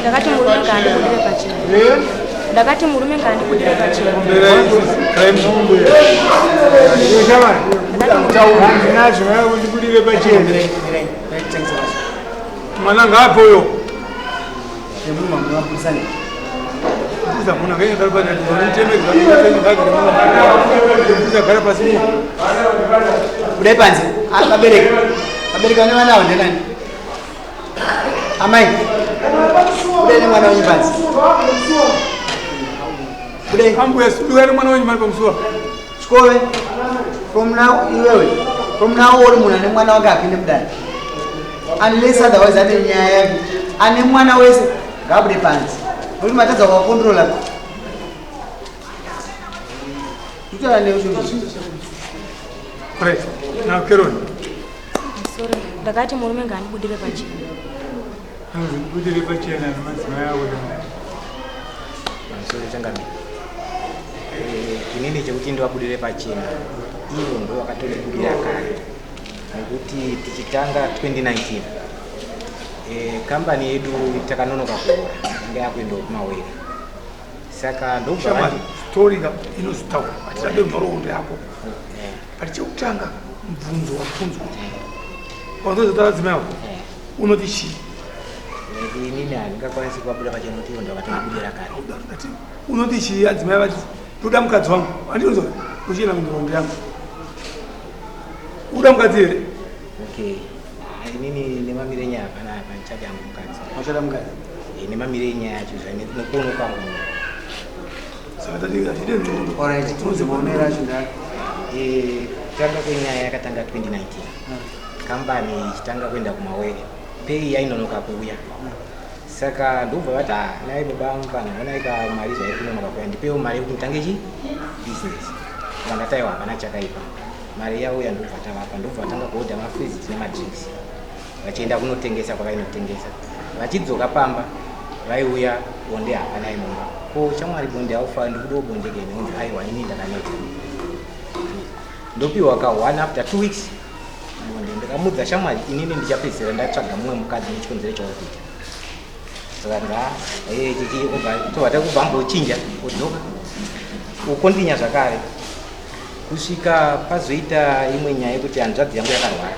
Ndakati murume ngaandibudire pachena. Ndakati murume ngaandibudire pachena. Ndibudire pachena. Mwana ngaapo uyo. Budai panze. Vabereki. Vabereki vane vana avo ndenani? Amai. Budai nemwana wenyu panze. Budai. Ambuya sudukai nemwana wenyu mari pamusuwa. Chikove. From now iwewe. From now on munhu ane mwana wake apinde mudare. Unless otherwise ane nyaya yake. Ane mwana wese ngaabude panze. Nokuti matadza kuvakontrola. Tutaura newe. Right. Now Keron. Sorry, ndakati murume ngaandibudire pachena. Andibudire pachena nemadzimai ako. Pamusoro changamire. Eh, inini chekuti ndivabudire pachena ivo ndo vakatondibudira kare nekuti tichitanga 2019 eh, kambani yedu takanonoka kuora inga yakuendawo kumawere saka ndobva Shamwari, vandi- story ka inozotaura hatisade nhoroondo yako. Eh, But chekutanga mubvunzo wabvunzwa. Wanzozotaura dzimai ako unoti chii? nekuti inini handingakwanisi kuvabuda pachena kuti ivo ndo vakatondibudira kare Ndati, Unoti chii adzimai vati ndoda mukadzi wangu. Andinonzwa uchienda kunhoroondo yangu. Uda mukadzi here? Okay Ah, inini nemamire enyaya hapana apa ndichada hangu mukadzi. Wachada mukadzi. Eh, nemamire enyaya yacho nekuona kwangu. Saka tati hatide nhoroondo. Alright, Tinonzi maonero acho ndaapi? Eh, kutanga kwenyaya yakatanga 2019 kambani ichitanga kuenda kumawere pei yainonoka kuuya saka ndobva vati "Ah, nai baba mufana onai ka mari zvairi kunonoka kuuya ndipewo mari yekuti nditange chi business saka ndataiwa hapana chakaipa mari yauya ndobva tavapa ndobva vatanga kuodha mafriziti nemadrinks vachienda kunotengesa kwavainotengesa vachidzoka pamba vaiuya bonde hapana imumba ko shamwari bonde haufa ndikudawo bonde kene unzi aiwa ini ndakaneta ndopiwa ka one after 2 weeks bonde ndikamudza shamwari inini ndichapedzisira ndatsvaga mumwe mukadzi nechikonzero chauri kuita saka nga chichi tobva takubva ambochinja odzoka ukondinya zvakare kusvika pazoita imwe nyaya yekuti hanzvadzi yangu yakarwara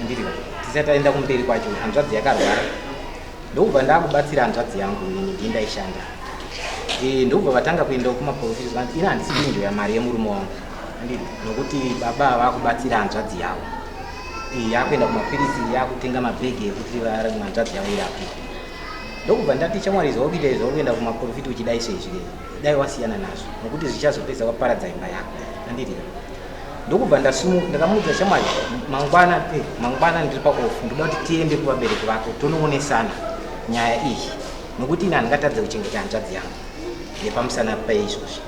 andiri tisati taenda kumberi kwacho hanzvadzi yakarwara ndokubva ndakubatsira hanzvadzi yangu inini ndii ndaishanda Eh, ndokubva vatanga kuendawo kumaprofita zvanzi ini handisi kuenjoya mari yemurume wangu andiri nokuti baba vakubatsira hanzvadzi yavo Eh, yakuenda kumapirisi yakutenga mabhegi ekuti hanzvadzi yavo irapwe ndokubva ndati shamwari zvauri kuita izvi zvauri kuenda kumaprofita uchidai seizvi dai wasiyana nazvo nokuti zvichazopedza waparadza imba yako andiri ndokubva ndakamuudza shamwari mangwana mangwana ndiri paoff ndoda kuti tiende kuvabereki vako tonoonesana nyaya iyi nokuti ini handingatadze kuchengeta hanzvadzi yangu nepamusana paizvozvi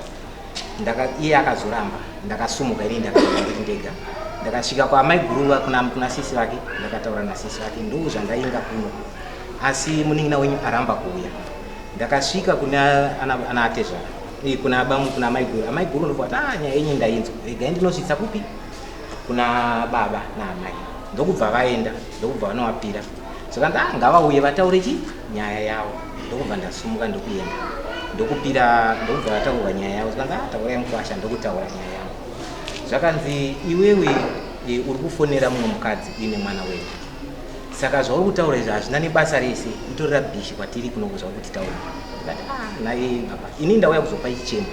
iye akazoramba ndakasumuka ini ndakaenda ndiri ndega ndakasvika kwaamaiguru kuna sisi vake ndakataura nasisi vake ndo zvandainga kuno asi munin'ina wenyu aramba kuuya ndakasvika kuna ana atezvara kuna bamu kuna amaiguru amaiguru ndobva vati ah nyaya yenyu ndainzwa regai ndinosvitsa kupi kuna baba naamai ndokubva vaenda ndokubva vanovapira saka nda ngavauye vataure chi nyaya yavo ndokubva ndasumuka ndokuenda ndokupira ndokubva vataurwa nyaya yavo zvikanzi ah taurai mukwasha ndokutaura nyaya yangu zvakanzi iwewe uri kufonera mumwe mukadzi uine mwana wedu saka zvauri kutaura izvi hazvina nebasa rese itori rubbish kwatiri kuno zvauri kutitaura ndikati ah naye baba ini ndauya kuzopa chichemo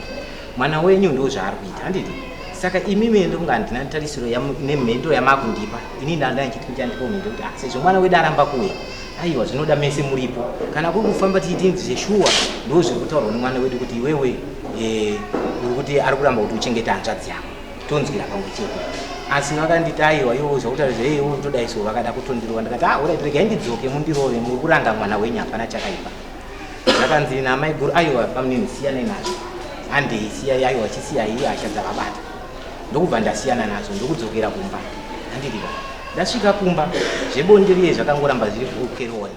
mwana wenyu ndo zvaari kuita handiti saka imimi ndokunga handina tarisiro nemhendo yamakundipa ini ndanda ndichiti muchandipa mhendo kuti ah sezvo mwana wedu aramba kuuya aiwa zvinoda mese muripo kana kuri kufamba tichitinzi zveshuwa ndo zviri kutaurwa nemwana wedu kuti iwewe uri kuti ari kuramba kuti uchengete hanzvadzi yako tonzwira pamwe chete asi vakanditi aiwa iwo zvakutaura zveiwo kutodai so vakada kutondirova ndikati ah alright regai ndidzoke mundirove muri kuranga mwana wenyu hapana chakaipa zvakanzi namaiguru aiwa pamunini siyanai nazvo Handei, siyai, aiwa, chisiyai, hasha dzavabata. Ndokubva ndasiyana nazvo, ndokudzokera kumba. Handitika ndasvika kumba, zvebonde riye zvakangoramba zviri kukeroni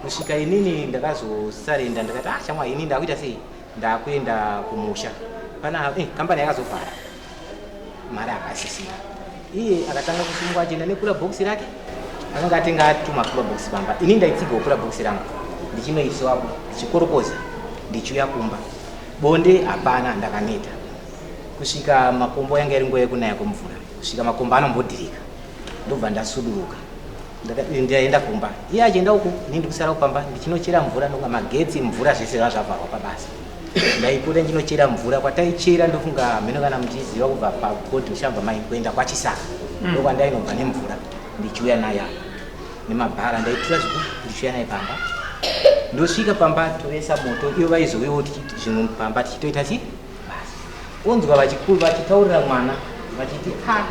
kusvika inini ndakazosarenda. Ndakati, "Ah, shamwari, inini ndakuita sei, ndakuenda kumusha." Pana kambani yakazovhara, mari akasisina. Iye akatanga kusungwa achienda necooler box rake, akanga atenga atuma cooler box pamba. Inini ndaitsigawo cooler box rangu, ndichinoisiwapo, ndichikorokoza, ndichiuya kumba, bonde hapana. Ndakaneta kusvika makombo, yanga iri nguva yekunaya kwemvura, kusvika makombo anombodhirika, ndobva ndasuduruka. Ndaenda kumba, iye achienda uku, ini ndikusara kupamba ndichinochera mvura. Ndonga magetsi, mvura, zvese zvava zvavharwa pabasa. Ndaipota ndinochera mvura kwataichera, ndofunga mheno kana muchiziva, kubva pagodhi ushabva mai kuenda kwaChisaka, ndokwandainobva nemvura ndichiuya nayo apa nemabhara. Ndaitura zviku ndichiuya naye pamba. Ndosvika pamba, tovesa moto, ivo vaizouyawo zvimwe pamba, tichitoita chi basi. Onzwa vachikuru vachitaurira mwana vachiti ha,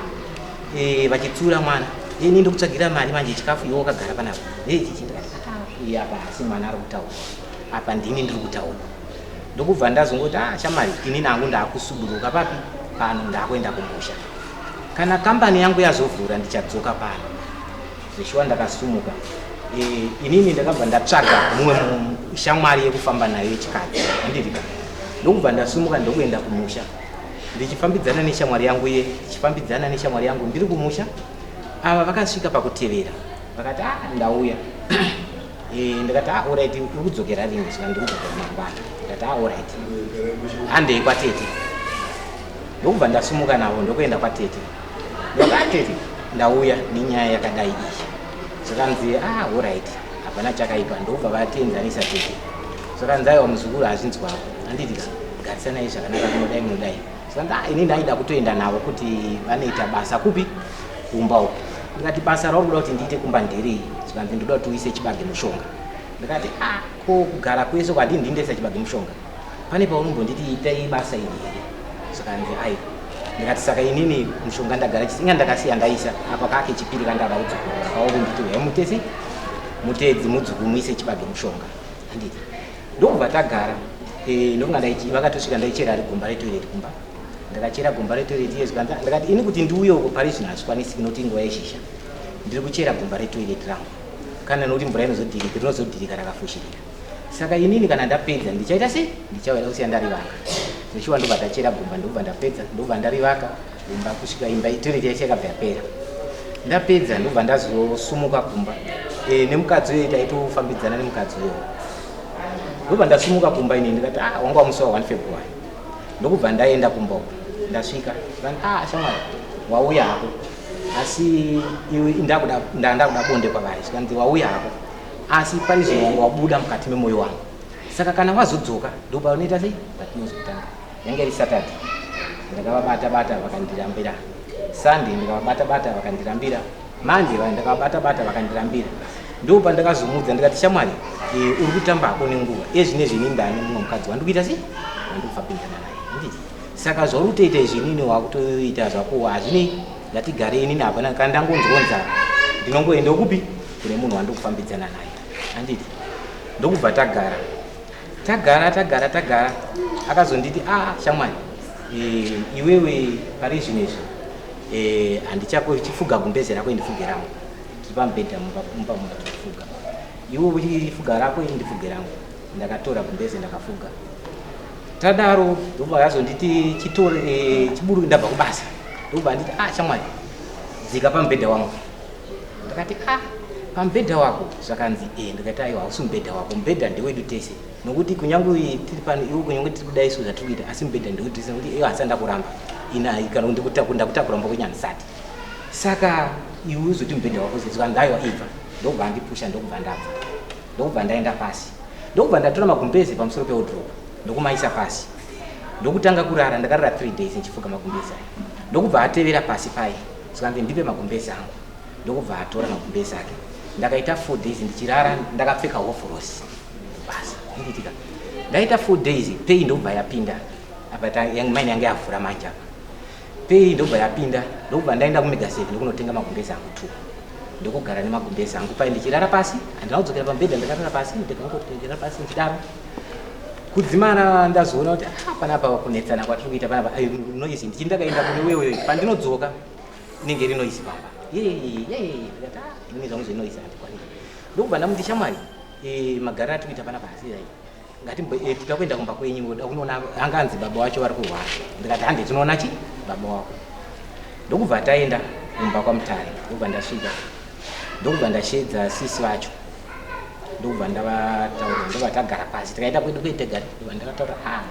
vachitsiura mwana, "Ini ndokutsvagira mari manje, chikafu, iwe wakagara panapa." Chichi ndikati, "Ah, iye apa asi mwana ari kutaura apa, ndini ndiri kutaura." Ndokubva ndazongoti, "Ah, shamwari, ini nangu ndaakusuduruka papi pano, ndaakuenda kumusha. Kana kambani yangu yazovhura, ndichadzoka pano." Zveshuwa ndakasumuka. Inini ndakabva ndatsvaga mumwe shamwari yekufamba nayo yechikadzi, handitika? Ndokubva ndasumuka, ndokuenda kumusha, ndichifambidzana neshamwari yangu ye, ndichifambidzana neshamwari yangu ndiri kumusha. Ava vakasvika pakutevera, vakati, "Ah, ndauya." Ndikati, "Ah, alright, uri kudzokera rini?" Svika, "Ndiri kudzokera mangwana." Ndikati, "Ah, alright, handei kwatete." Ndokubva ndasumuka navo, ndokuenda kwatete. Ndikati, "Ah, tete, ndauya nenyaya yakadai iyi." Zvakanzi, "Ah, alright, hapana chakaipa." Ndokubva vatenzanisa tete. Zvakanzi, "Aiwa muzukuru, hazvinzwako, handiti? Garisanai zvakanaka, munodai, munodai." Zvakanzi, "Ah, ini ndaida kutoenda navo kuti vanoita basa kupi, kumba uku." Ndikati, "Basa rauri kuda kuti ndiite kumba nderei?" Zvikanzi, "Ndoda kuti uise chibage mushonga." Ndikati, "Ah, ko kugara kwese kwandini ndindoisa chibage mushonga, pane paunombonditi itai basa iri here?" Zvikanzi, "Aiwa." Ndikati, "Saka inini mushonga ndagara chisinga, ndakasiya ndaisa apa kake chipiri kandada kudzokorora kauri nditi uyai mutese mutedzi mudzuku muise chibage mushonga, handiti?" Ndokubva tagara. Ndokunga vakatosvika, ndaichera ari gomba retoilet kumba. Ndakachera gomba retoilet iye. Zvikanzi, ndakati, "Ini kuti ndiuye uko pari zvino hazvikwanisi, nokuti nguva yezhizha, ndiri kuchera gomba retoilet rangu kana nokuti mvura inozodhirika, rinozodhirika rakafushirika. Saka inini kana ndapedza ndichaita sei? Ndichauya kusiya ndarivaka." Zvichiwa ndobva ndachera gomba, ndobva ndapedza, ndobva ndarivaka gomba kusvika imba toilet yacho yakabva yapera. Ndapedza, ndobva ndazosumuka kumba nemukadzi uyo, taitofambidzana nemukadzi uyo. Ndobva ndasumuka kumba ini, ndikati, "Ah," wanga wamusi wa 1 February. Ndokubva ndaenda kumba uko. Ndasvika, ndikati, "Ah, shamwari, wauya hako, asi iwe ndakuda ndakuda bonde kwavari." Zvikanzi, "Wauya hako, asi pari zvino wanga wabuda mukati memwoyo wangu. Saka kana wazodzoka, ndopaunoita sei, patinozotanga." Yange iri Saturday. Ndakavabata bata, vakandirambira. Sunday ndikavabata bata, vakandirambira. Manje ndakavabata bata, vakandirambira. Ndo pandakazomudza, ndikati, "Shamwari, uri kutamba hako nenguva. Ezvinezvi ini ndane mumwe mukadzi wandikuita sei, wandikufambidzana naye, handiti? Saka zvauri kutoita izvi, inini wakutoita zvako, hazvinei. Ngatigare. Inini hapana kana ndangonzwa nzara, ndinongoenda kupi, kune munhu wandikufambidzana naye, handiti?" Ndokubva tagara, tagara, tagara, tagara. Akazonditi, "Ah, shamwari, iwewe pari zvino izvi handichako. Chifuga gumbeze rako, ndifuge rangu. Tiri pamubhedha mumba muna, tichifuga. Iwe uchifuga rako, ini ndifuge rangu." Ndakatora gumbeze, ndakafuga. Tadaro, ndobva yazonditi, "Chitore, chiburu." Ndabva kubasa, ndobva nditi, "Ah, shamwari, dzika pamubhedha wangu." Ndakati, "Ah, pamubhedha wako?" Zvakanzi, "E." Ndikati, "Aiwa, hausi mubhedha wako, mubhedha ndewedu tese, nokuti kunyange tiri pano, iwe kunyange tiri kudai isu zvatiri kuita, asi mubhedha ndewedu tese, nokuti iwe hasati ndakuramba ina kana ndakutakura mba kwenyu handisati. Saka iwe uzoti mubhedha wako?" Zvikanzi, "Aiwa, ibva." Ndokubva andipusha, ndokubva ndabva, ndokubva ndaenda pasi, ndokubva ndatora magumbeze pamusoro pewardrobe, ndokumaisa pasi, ndokutanga kurara. Ndakarara 3 days ndichifuga magumbeze aya. Ndokubva atevera pasi pai. Zvikanzi, "Ndipe magumbeze angu." Ndokubva atora magumbeze ake. Ndakaita 4 days ndichirara ndakapfeka hovhorosi basa inditika. Ndaita 4 days, pay ndobva yapinda. Apa mine yange yavhura manje apa, pay ndobva yapinda. Ndokubva ndaenda kuMega Save, ndokunotenga magumbeze angu 2, ndokugara nemagumbeze angu pai ndichirara pasi. Handina kudzokera pamubhedha, ndakarara pasi, ndikangoti ndirara pasi ndichidaro. Kudzimara ndazoona kuti ah, panapa kunetsana kwatiri kuita panapa noise ndichi ndakaenda kune wewe pandinodzoka inenge iri noise pamba. Yee ndikati ah, ini zvangu zvenoise handikwanisi. Ndokubva ndamuti shamwari magariro atiri kuita panapa asi ai ngatimbo tinoda kuenda kumba kwenyu ndoda kunoona anga anzi baba wacho vari kurwara. Ndikati hande tinoona chi baba wako. Ndokubva taenda kumba kwaMutare ndokubva ndasvika ndokubva ndashedza sisi vacho ndokubva ndavataurira ndobva tagara pasi tikaita kwedu kwedu tega ndobva ndavataura ah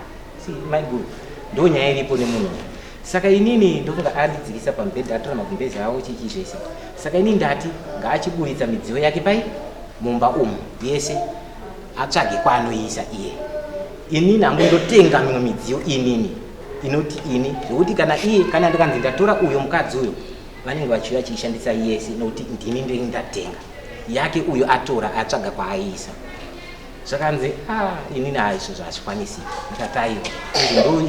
si maiguru ndo nyaya iripo nemunhu uyu saka inini ndofunga andidzikisa pamubhedha atora magumbezi avo chichi zvese saka inini ndati ngaachiburitsa midziyo yake pai mumba umu yese atsvage kwaanoiisa iye inini hangu ndotenga mimwe midziyo inini inoti ini zvekuti kana iye kana ndikanzi ndatora uyo mukadzi uyo vanenge vachiuya chiishandisa yese nokuti ndini ndenge ndatenga yake uyo atora atsvaga kwaaiisa zvakanzi ah, inini haizvo zvazvikwanisi ndikati aiwa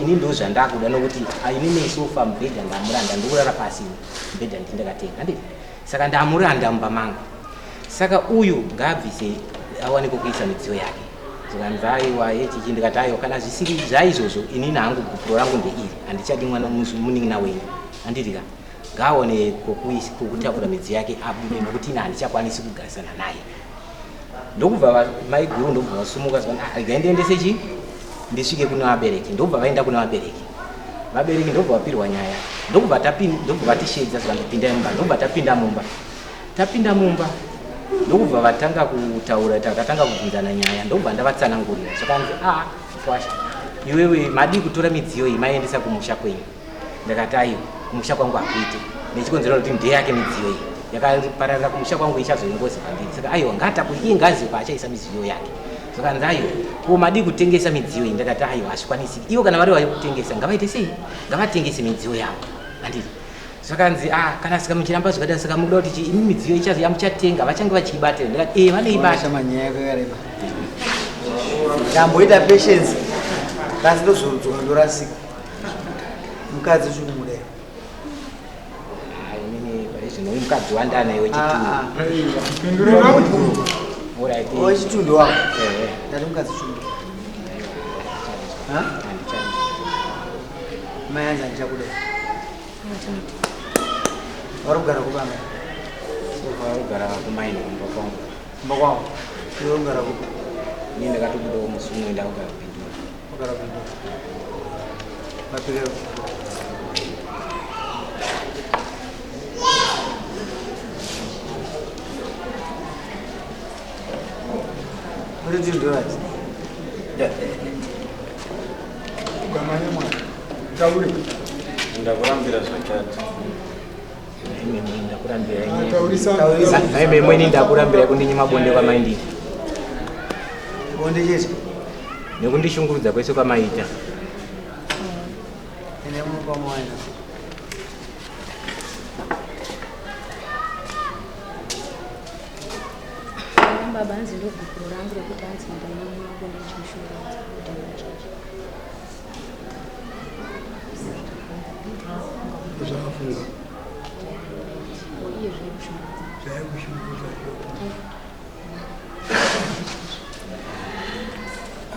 ini ndo zvandakuda nokuti ah, inini sofa mubhedha ndamuranda ndokurara pasi mubhedha ndini ndakatenga handiti saka ndamuranda mumba mangu saka uyu ngaabvise awane kokuisa midziyo yake zvikanzi aiwa yechichi ndikati aiwa kana zvisiri zvaizvozvo inini hangu gupuro rangu ndeiri handichadi mwana munin'ina wenyu handiti ka ngaaone kokutakura midziyo yake abude nokuti ini handichakwanisi kugarisana naye ndokubva maiguru ndokubva vasumuka zvikanzi ah, regai ndiendese chii ndisvike kune vabereki ndokubva vaenda kune vabereki vabereki ndokubva vapirwa nyaya ndokubva ndokubva vatishedza zvikanzi pindai mumba ndokubva tapinda mumba tapinda mumba ndokubva vatanga kutaura takatanga kubvunzana nyaya ndokubva ndavatsanangurira zvakanzi a ah, kwasha iwewe madii kutora midziyo iyi maiendesa kumusha kwenyu ndakati aiwa kumusha kwangu hakuite nechikonzero kuti ndeyake midziyo iyi yakapararira kumusha kwangu ichazoingozi pandiri saka aiwa ngaatakure iye ngaazive paachaisa midziyo yake zvakanzi aiwa ko madii kutengesa midziyo iyi ndakati aiwa hazvikwanisiki ivo kana vari vari kutengesa ngavaite sei ngavatengese midziyo yavo handiti zvakanzi ah kana saka muchiramba zvakadai saka mukuda kuti chii imi midziyo ichazo yamuchatenga vachange vachiibatira ndikati eh vanoibata Shama nyaya yako yakareba. Ndamboita patience. Kasi ndozodzoka ndorasika. Mukadzi uchiri kumuda here? Ah, inini pari zvino uyu mukadzi wandanaye wechituru Ah, Alright. ah. Wechitundu wako. Eh, eh. Ndati mukadzi uchiri. Ha? Handichadi. Mai anzi handichakuda. Vari kugara kupi amai? So far kugara kumaini kumba kwangu. Kumba kwavo. Iwe uri kugara kupi? Ini ndakatobudawo musi umwe ndakugara kupindura. Kugara Bindura. Mapirero. Muri $2. Ugamanye mwana. Taure. Ndakurambira zvakati. Imi mweni ndakurambira Ah, Taurisa. Taurisa. Imi mweni ndakurambira kundinyima bonde kwamaindini. Bonde chete. Nekundishungurudza kwese kwamaita. Ende munopa mwana. Baba hanzi ndogupuro rangu rekuti hanzi ndainyima bonde ndichimushungurudza kuti amucheche. Zvakafunga. Iye zvaikushungurudza. Zvaikushungurudza.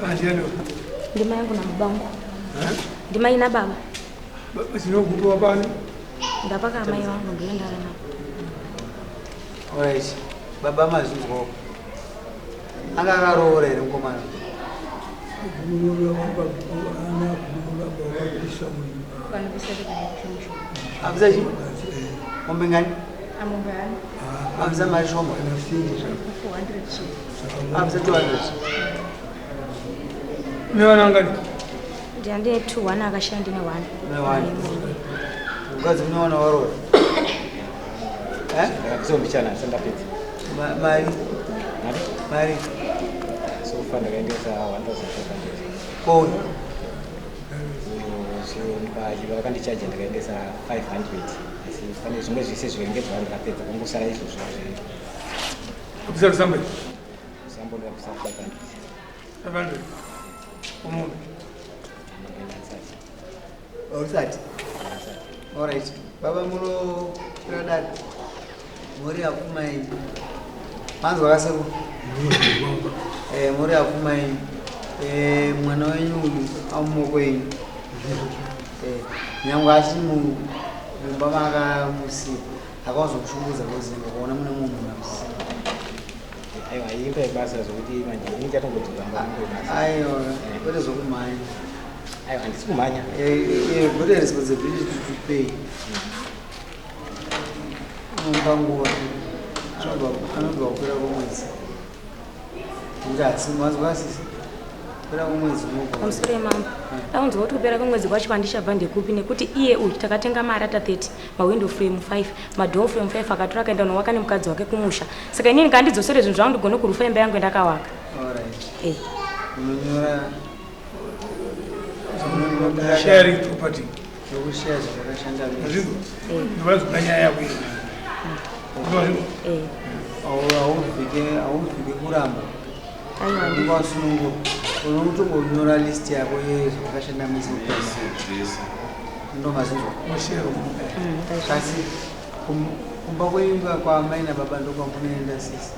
Vandiani? Ndima yangu nababa vangu. Ndimai nababa. Zinogupiwa pano. Ndapaka amai vangu ndoendana navo. Alright. Baba mazvinzwawo. Anga akaroora here mukomana? Abvisa chii? Mombe ngani? Abvisa mari shoma. Abvisa 200. Nevana ngani? Ndine two, one akashaya ndine one. Une one. Mukadzi une wana waroora. Eh? Ndakabvisa mbichana sandapedza. Mari. Mari? Mari. So far ndakaendesa 1500. Kouyu. Vakandichaja ndakaendesa 500 asi pane zvimwe zvese zviverengedzwa ndakapedza kungosara izvozvo Abvisa rusambo. Rusambo ndakabvisa 500. 500. Umunhu. Ndisati. Usati. Alright. Baba munokwira dare. Mhuri yapfuma yenyu. Manzwa kasekuru? Eh, mhuri yapfuma yenyu. Eh, mwana wenyu uyu amumaoko enyu. Eh, nyangwe achiri mumba makamusiya akazokushungurudza kozinga kuona mune mumwe munhu amusiya. Aiwa, imba yebasa zvokuti manje ini chatongodzoka mba yebasa. Aiwa, kwete zvokumhanya. Aiwa, handisi kumhanya. Eh, got a responsibility to pay. Unomupa nguva, anobva kupera kwemwedzi. Nekuti hasi mazwa sisi. Kupera kwemwedzi unobva. Pamusoro yemambo, ndaunzwa kuti kupera kwemwedzi kwacho kwandichabva ndekupi, nekuti iye uyu takatenga marata 30, mawindow frame 5, madoor frame 5, akatora akaenda unowaka nemukadzi wake kumusha. Saka inini kandidzosere zvinhu zvangu ndigone kurufa imba yangu yandakawaka. Alright. Eh. Unonyora Sharing property. Zvokushare zvakashanda. Azvizwa? Ndovanzwa nyaya yako iyi. Ndovanzwa. Eh. Hauvhike kuramba. Aiwa. Ndikasunungura. Unotongonyora list yako yezvakashanda mese. Zvese. Ndomazvinzwa. Mashare. Kasi kumba kwenyu kwamai nababa ndokwamunoenda sisi.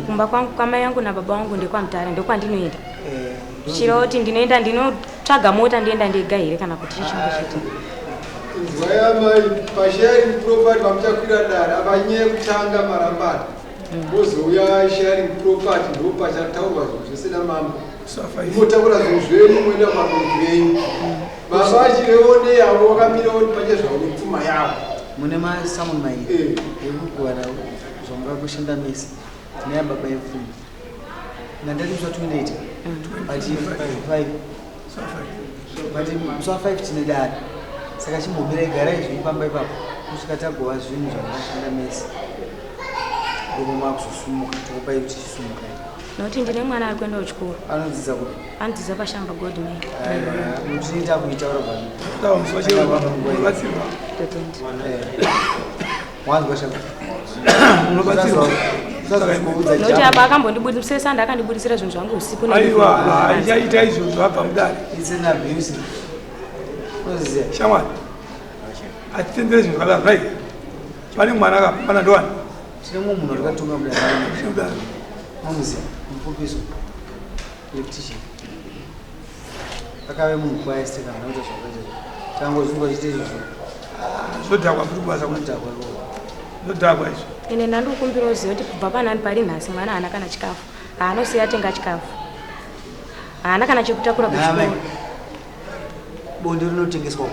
Kumba kwangu kwamai yangu nababa wangu ndekwaMutare, ndokwandinoenda. Eh, Zvichireva kuti ndinoenda ndinotsvaga mota ndienda ndega here kana kuti chichingochiti? Inzwai amai, pasharing property pamuchakwira dare apa nyaya yekutanga marambana, wozouya sharing property, ndo pachataurwa zvinhu zvese namambo. Motaura zvinhu zvenyu, moenda kuvabereki venyu. Baba achirewo neyavo vakamirawo pachezvavo nepfuma yavo. Mune masamuni mairi ekugovana zvamungakushanda mese neyababa yepfuma. Nandati musi wa 28, but 5, but musi wa 5 tine dare, saka chimbomirai, garai zvenyu pamba ipapo kusvika tagova zvinhu zvamungashanda mese, ndoko makuzosumuka tokupai kuti chisumukai. Nokuti ndine mwana ari kuenda kuchikoro. Anodzidza kupi? Anodzidza paShamba Gold Mine. Muchinoita kuitaura pano. Tawa musi wachero unobatsirwa. Totenda. Wanzwa shaka? Unobatsirwa. Nokuti apa akambondibudisira sanda, akandibudisira zvinhu zvangu usiku. Aiwa, haichaita izvozvo, abva mudare. It's an abuse. Unoziva? Shamwari. Hatitendere zvinhu zvakadaro, right? Pane mwana ka, mwana ndowani? Tine mumwe munhu arikatunga mudare. Mudare. Mamuziva, mupfupiso. Electrician. Akave munhu kwaye seka kana kuita zvakaita. Tangozvinzwa chiite izvozvo. Zvodhakwa futi kubasa. Zvodhakwa ikoko. Zvodhakwa izvo. Ende ndandikukumbira uzive kuti kubva panani pari nhasi mwana haana kana chikafu, haanosiya atenga chikafu, haana kana chekutakura Naamai. kuchikoro. Bonde rinotengeswa ku.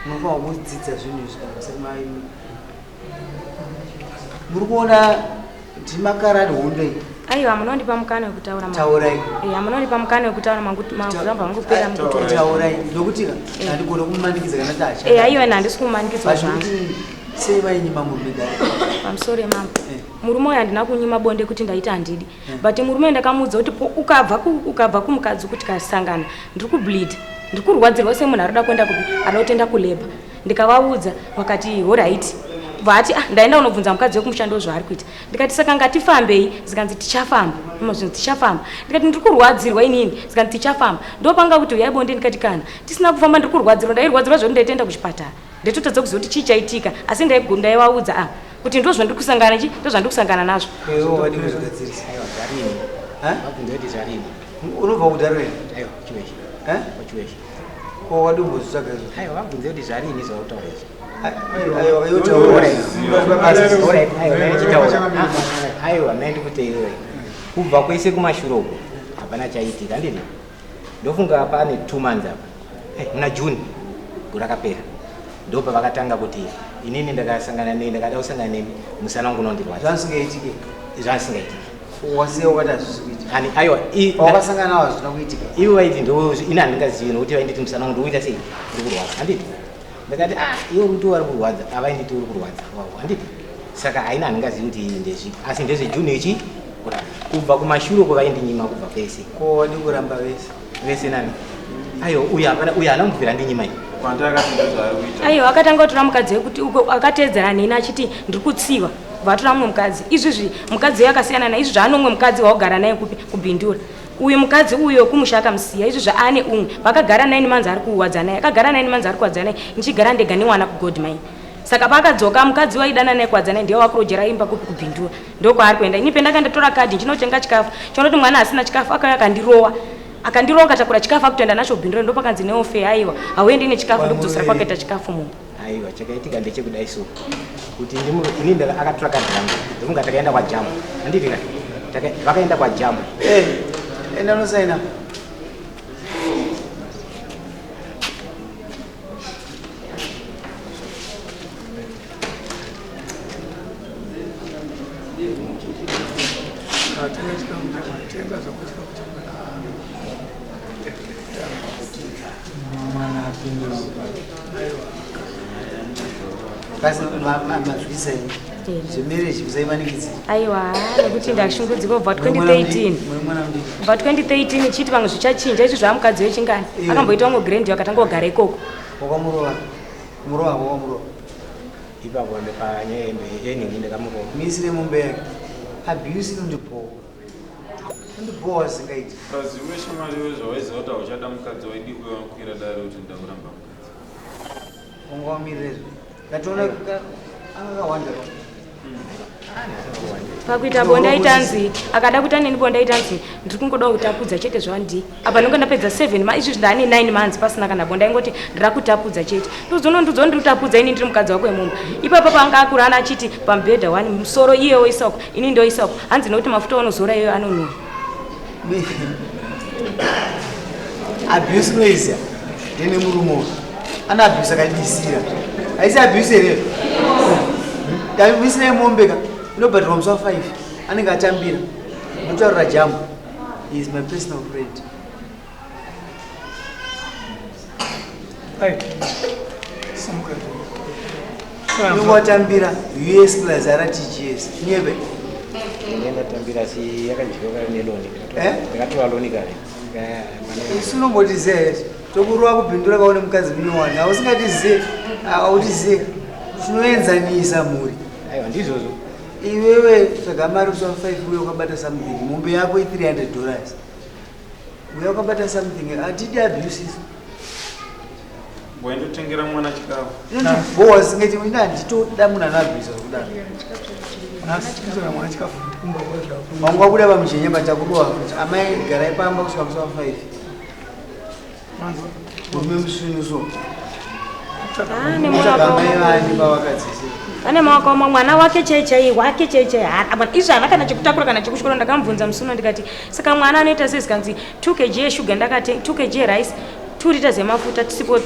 Munofanira kudzidza zvinhu izvi kana musati mai. Muri kuona ndimakarani hondo iyi. Aiwa, munondipa mukana wekutaura mangu. Taurai. Eh, munondipa mukana wekutaura mangu, mazamba vangu kupera mukutora. Taurai. Nokuti handigona kumumanikidza kana tacha. Eh, aiwa, ine handisi kumanikidzwa zvangu. Kuti sei vainyima murume dare? Pamusoro yemambo, murume uyu handina kunyima bonde kuti ndaita handidi, but murume uyu ndakamuudza kuti ukabva kumukadzi kuti kasangana ndiri kubleed, ndiri kurwadzirwa semunhu arikuda kuenda kupi, ada kutoenda kulabour. Ndikavaudza, vakati alright. Vati ah, ndaenda unobvunza mukadzi wekumushando zvaari kuita. Ndikati saka ngatifambei, zikanzi tichafamba. Zvinzi tichafamba. Ndikati ndiri kurwadzirwa inini, zikanzi tichafamba. Ndopanga kuti uyai bonde, ndikati kana tisina kufamba ndiri kurwadzirwa. Ndairwadzirwa zvoti ndaitoenda kuchipatara, ndaitotadza kuziva kuti chii chaitika, asi ndaivaudza ah kuti ndo zvandiri kusangana chi, ndo zvandiri kusangana nazvo. Iwe wadii kuzvigadzirisa? Aiwa, zvarini. Vabvunza kuti zvarini. Unobva kuDarwin? Aiwa, Chiweshe. Eh? Chiweshe. Ko wadumbozvitsvaga izvo? Aiwa, vabvunze kuti zvarini zvautaura izvi. Aiwa, iwe taura. Alright, aiwa, ndaichitaura. Aiwa, maindikuteerera. Kubva kwese kumashure uko hapana chaitika, handiti? Ndofunga pane 2 months apa. Muna June gore rakapera ndopavakatanga kuti inini ndakasangana nei, ndakada kusangana nemi, musana wangu unondirwadza. Zvandisingaitike. Zvandisingaitike. Wasiya wakati hazvisi kuitika. Ani aiwa, Pawakasangana nawo hazvina kuitika. Ivo vaiti ndo ini handingazivi nokuti vainditi musana wangu ndikuita sei, uri kurwadza, handiti? Ndakati ah, iwe uri kuti vari kurwadza, avainditi uri kurwadza wavo, handiti? Saka haina handingazivi kuti ndezvipi, asi ndezveJune ichi kubva kumashure uko vaindinyima kubva kwese. Ko wadi kuramba vese? Vese nani? Aiwa, uyu hapana, uyu haana kumbobvira ndinyima iyi. Kwandakati ndozvaari kuita. Aiwa, akatanga kutora mukadzi wekuti uko akateedzana neni achiti ndiri kutsiwa, vatora mumwe mukadzi. Izvizvi mukadzi uyo akasiyana naye, izvizvi ane umwe mukadzi waugara naye kupi, kuBhindura. Uyu mukadzi uyo kumusha akamusiya, izvizvi ane umwe. Vakagara 9 months ari kuwadza naye, akagara 9 months ari kuwadza naye, ndichigara ndega nemwana kuGold Mine. Saka paakadzoka mukadzi waidana naye Kwadzana ndiye wakurojera imba kupi kuBindura. Ndokwaari kuenda. Ini pendaka ndatora kadhi ndinotenga chikafu. Chonoti mwana asina chikafu akauya akandirowa. Akandirowa akatakura chikafu akutoenda nacho kuBindura ndopakanzi neofe aiwa hauendi nechikafu ndokudzosera kwakaita chikafu mumba. Aiwa chakaitika ndechekudai so kuti ini akatora kadhi rangu ndokunga takaenda kwaJambo. Handiti ka? Vakaenda kwaJambo. Eh, enda unosaina. Mazwisa zvemarriage musaimanikidze. Aiwa, nekuti ndashungudzika kubva 2013. Kubva 2013 ichiti vamwe zvichachinja izvi zvamukadzi wechingani. Akamboita umwe grand akatanga kugara ikoko. Wakamurova. Murova wakamurova. Ipapo ndepanyaya yenhingi ndakamurova. Misire mombe yake. Abuse inondibhowa. Inondibhowa zvisingaiti. Paziwe shamwari iwe zvawaiziva kuti hauchada mukadzi waidi kuuya wakwira dare kuti ndakuramba mukadzi. Wanga wamirira izvo. Ndatoona akawanda. Pakuita bonda itanzi akada kuita neni bonda itanzi ndiri kungoda kutapudza chete zvandi apa ndinenge ndapedza 7 ma izvi ndane 9 months pasina kana bonda ingoti ndira kutapudza chete ndozono ndozo ndiri kutapudza ini ndiri mukadzi wako wemumba ipapa paanga akura ana achiti pamubhedha one musoro iye oisa uko ini ndoisa uko hanzi nokuti mafuta unozora iyoyo anonhuwa. Abuse noise ndine murume ana abuse akadisira haisi abuse here ndamisira mombe ka inobhadharwa musi wa 5 anenge atambira ndotaurira Jambo he is my personal friend. Unenge watambira US plus RTGS nyebe. Ndenge ndatambira asi yakadyiwa neloni. Ndakatora loni kare. Isu unombotiziva here? Tokurova kuBindura kaone mukadzi munyowani. Hausingatizive, hautizive. Tinoenzanisa mhuri. Aiwa ndizvozvo. Iwewe tsvaga mari musi wa 5 uye wakabata something. Mombe yako i$300. Uye wakabata something. Hatidi abuse isu. Waindotengera mwana chikafu. Inondibhowa zvisingaiti ini handitoda munhu anoabhisa zvekudaro. Wangu wabuda pamujenye patakurova futi. Amai garai pamba kusvika musi wa 5. Murume musvinu so. Amai vani pavakadzise. Ane maoko omwe mwana wake chai chai wake chai chai izvi haana kana chekutakura kana chekutyora. Ndakamubvunza musi uno ndikati saka mwana anoita sei zikanzi 2 kg yeshuga ndakate 2 kg yerice 2 liters yemafuta sipo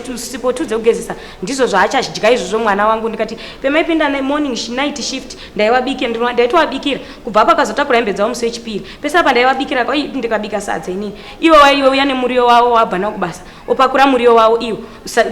2 dzekugezesa ndizvo zvaachadya izvozvo mwana wangu. Ndikati pemaipinda morning night shift ndaitovabikira kubva pakazotakura hembe dzavo musi wechipiri pese apa ndaivabikira ndikabika sadza inini ivo waiwe uya nemuriwo wavo wabva nawo kubasa opakura muriwo wavo iwo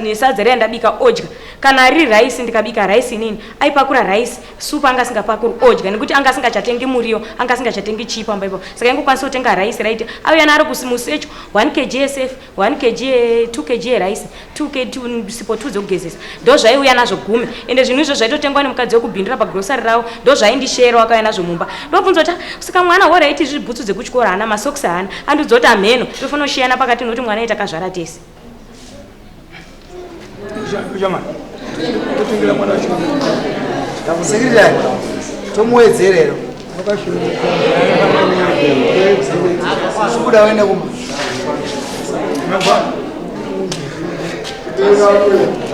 nesadza riya ndabika odya. Kana riri raisi ndikabika raisi inini aipakura raisi supu anga asingapakuri odya nekuti anga asingachatengi muriwo anga asingachatengi chii pamba ipapo. Saka ingokwanisa kutenga raisi raiti auya naro musecho 1 kg SF 1 kg 2 kg rice 2 kg sipo 2 dzekugezesa ndo zvaiuya nazvo gume. Ende zvinhu izvo zvaitotengwa nemukadzi wekubhindura pagrosari ravo ndo zvaindishera wakauya nazvo mumba. Ndobvunza kuti saka mwana horaiti izvi bhutsu dzekuchikoro haana masokisi haana andiudza kuti amheno tofanira kushiyana pakati nokuti mwana ita akazvara tese. Secretary, tomuwedzerero. Sikuda uende kumba.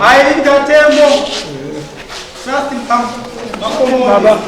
Airinga Tembo. Trust Makomo. Baba.